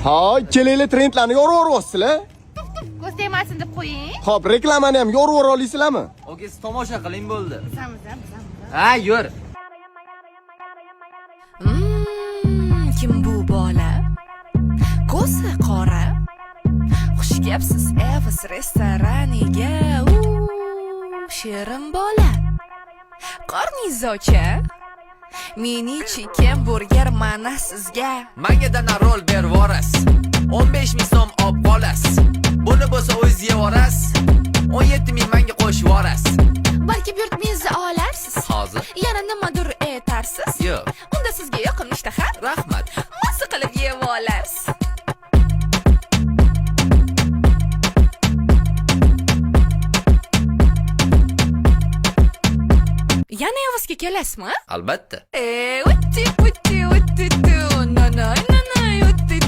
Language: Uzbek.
Ha, ikkalanglar trendlarni yorib yuboryapsizlar. Ko'z tegmasin deb qo'ying. Xo'p, reklamani ham yorib yubora olasizlarmi? Oka, siz tomosha qiling bo'ldi. Bizamiz, bizamiz. Ha, yur. Kim bu bola? Ko'zi qora. Xush kelibsiz Evos restoraniga. Shirin bola. Qorningiz ocha? Mini chicken burger mana sizga. Manga dana rol bervorasiz. 15 ming so'm olib qolasiz. Buni bo'lsa o'zingiz yevorasiz. 17 ming manga qo'shib yuborasiz. Balki buyurtmangizni olarsiz. Hozir. Yana nimadir aytarsiz? Yo'q. Unda sizga yoqimli ishtaha. Rahmat. Mazza qilib yeb olarsiz. Yana Evosga kelasizmi? Albatta. E, utti, utti, utti, tu, na, na, na, na, utti.